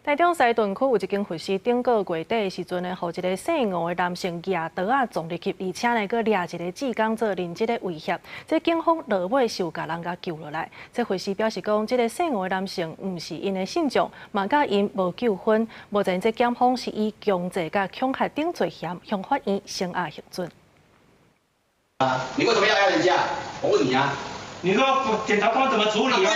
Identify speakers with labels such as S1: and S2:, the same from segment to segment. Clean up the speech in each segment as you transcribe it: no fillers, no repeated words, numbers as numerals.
S1: 台中西屯區有一間佛寺，頂個月底的時陣呢，予一个姓吳的男性舉刀仔撞入去，而且呢，閣掠一个志工做人質的威脅。這警方落尾是有共人共救落來。這佛寺表示講，這个姓吳的男性毋是𪜶的信眾，嘛佮𪜶無糾紛。目前這檢方是以強制佮恐嚇等罪嫌向法院聲押核准。
S2: 你為什麼要壓人家？我問你啊！
S3: 你說檢察官怎麼處理啊？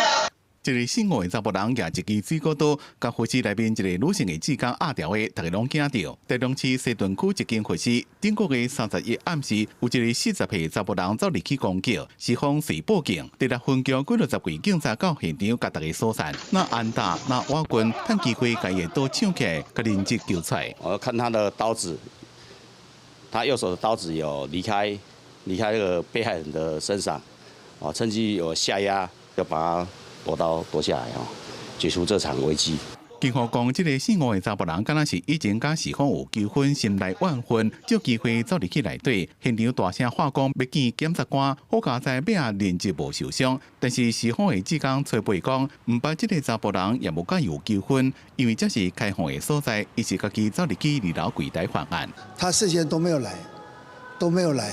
S4: 一个姓吳的查埔人舉一支水果刀，共佛寺內面一个女性的志工壓牢的，大家攏驚著。台中市西屯區一間佛寺，頂個月31暗時，有一个40歲查埔人走入去攻擊，雙方隨報警，第六分局幾落十位警察到現場共大家疏散，若按打若挖棍，趁機會共伊的刀搶起來，共人質救出來。
S2: 我看他的刀子，他右手的刀子有離開那個被害人的身上，哦，趁機有下壓，要把他奪刀奪下來哦，解除這場危機。
S4: 警方講，這个姓吳的查埔人，敢若是以前佮寺方有糾紛，心內怨恨，藉機會走入去內底，現場大聲喊講欲見檢察官，好佳哉尾仔人質無受傷。但是寺方的志工吹背講，毋捌這个查埔人，也無佮伊有糾紛，因為這是開放的所在，伊是家己走入去二樓櫃台犯案。
S5: 他事先都沒有來，都沒有來，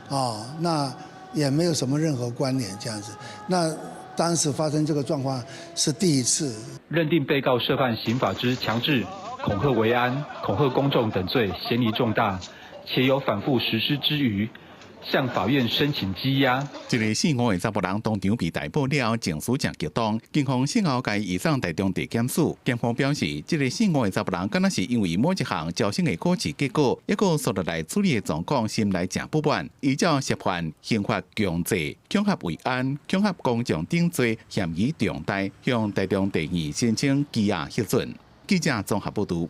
S5: 啊，那也沒有什麼任何關聯，這樣子，那。當時發生這個狀況是第一次。
S6: 認定被告涉犯刑法之強制、恐嚇維安、恐嚇公眾等罪，嫌疑重大，且有反覆實施之虞，向法院申請羈押。
S4: 這个姓吳的查埔人當場被逮捕了後，情緒誠激動。警方事後共移送台中地檢署。檢方表示，這个姓吳的查埔人敢若是因為某一項招生的考試結果，抑閣紲落來處理的狀況，心內誠不滿，依照涉犯刑法強制、恐嚇維安、恐嚇公眾等罪嫌疑重大，向台中地院申請羈押核准。記者綜合報導。